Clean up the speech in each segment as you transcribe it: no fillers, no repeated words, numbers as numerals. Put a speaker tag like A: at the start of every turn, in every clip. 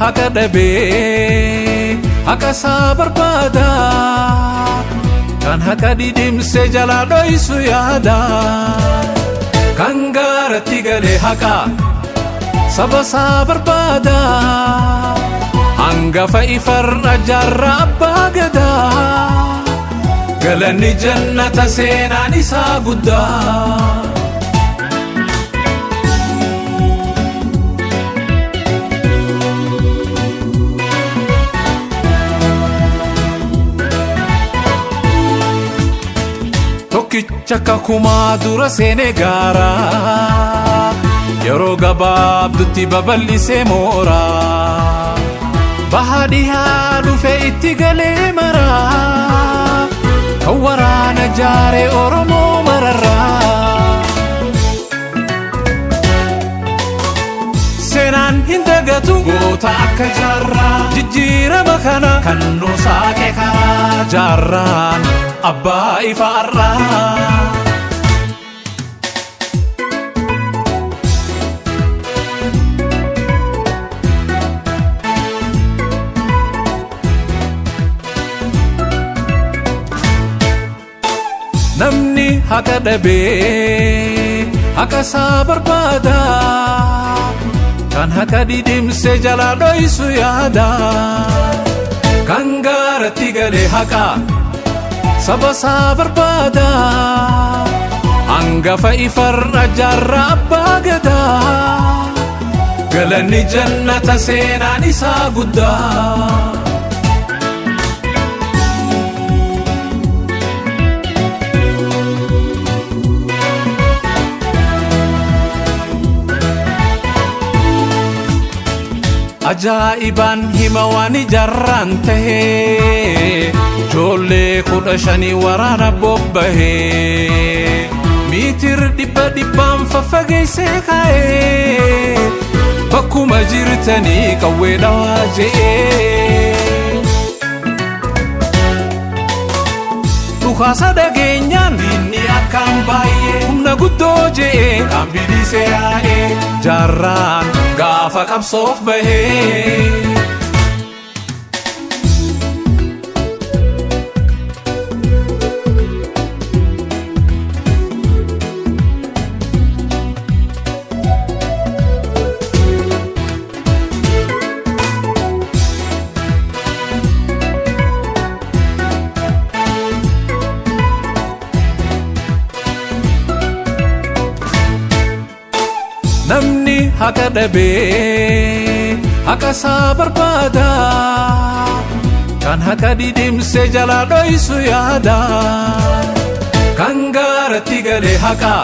A: Haqa dhabee haqa isaa barbaada. Kan haqa didimse jalaa dhoysu yaada. Kan gaaratti galee haqa saba isaa barbaada. Hangafa ifarra jaarraa abbaa gadaa. Galanni jannata seenaan isaa guddaa. Tokkicha kakumaa dura seenee gaaraa yeroo gabaabdutti babal'isee mooraa baha dhihaa dhufe itti galee maraa kan waraana jaaree Oromoo mararraa. Seenaan hin dagatu goota akka jaarraa jijjiirama kana kan nu saaqe karaa jaarraan abbaa ifaarraa. Namni haqa dhabee haqa isaa barbaada. Kan haqa didimse jalaa dhoysu yaada. Kan gaaratti galee haqa saba isaa barbaada. Hangafa ifarra jaarraa abbaa gadaa. Galanni jannata seenaan isaa guddaa. Ajaa'ibaan hima waan ijaarraan tahee ijoollee 15 waraana bobbahee miitir dhibba dhibbaan faffageessee kaa'ee bakkuma jirtanii qawwee dhawaa je'ee. Dhukaasa dhageenyaan diinni akkaan baay'ee humna guddoo je'ee kan bilisee yaa'ee jaarraan gaafa qabsoof bahee. Namni haqa dhabee haqa isaa barbaada. Kan haqa didimse jalaa dhoysu yaada. Kan gaaratti galee haqa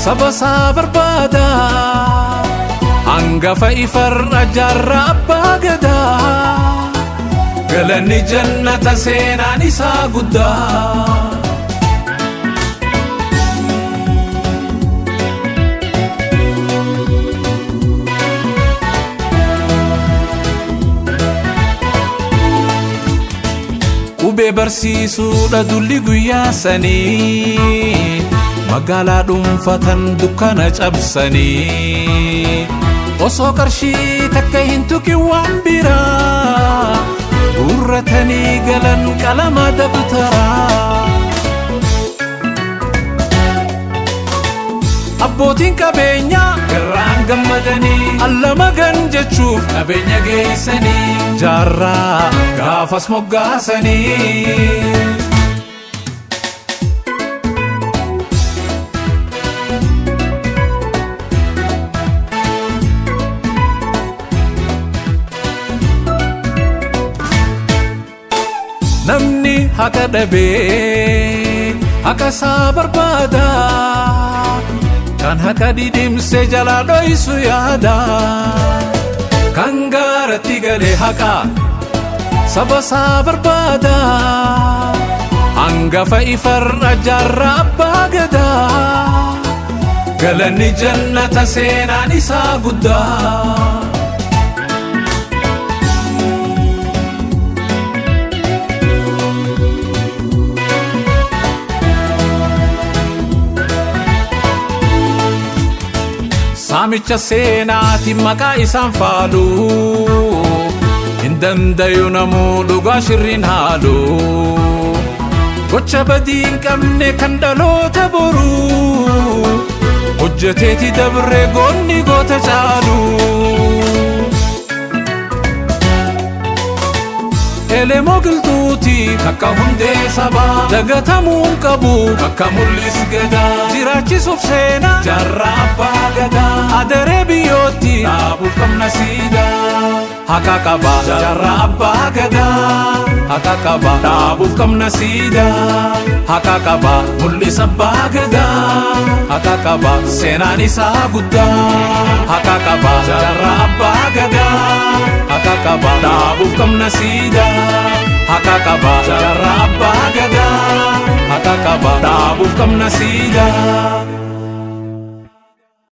A: saba isaa barbaada. Hangafa ifarra jaarraa abbaa gadaa. Galanni jannata seenaan isaa guddaa. Qubee barsiisuudha dulli guyyaa sanii magaalaa dhuunfatan dukkana cabsanii osoo qarshii takka hin tuqin waan biraa guurratanii galan qalama dabtaraa. Abbootiin qabeenyaa garraan gammadanii allama gan jechuuf qabeenya geessanii jaarraa gaafas moggaasanii. Namni haqa dhabee haqa isaa barbaada. Kan haqa didimse jalaa dhoysu yaada. Kan gaaratti galee haqa saba isaa barbaada. Hangafa ifarra jaarraa abbaa gadaa. Galanni jannata seenaan isaa guddaa. Saamicha seenaati maqaa isaan faalu. Dandayu namuu dhugaa shirriin haalu. Gocha badii hin qabne kan dhaloota boruu hojjeteeti dabree goonni goota caalu. Elemoo Qilxuuti kakka hundee sabaa dagatamuu hin qabu kakka mul'is gadaa jiraachisuuf seenaa jaarraa abbaa gadaa adaree biyyootti dhaabuuf qabna siidaa. Haqa qaba jaarraa abbaa gadaa haqa qaba dhaabuuf qabna siidaa haqa qaba mul'is abbaa gadaa haqa qaba seenaan isaa guddaa haqa qaba jaarraa abbaa gadaa haqa qaba dhaabuuf qabna siidaa haqa qaba jaarraa abbaa gadaa haqa qaba dhaabuuf qabna siidaa.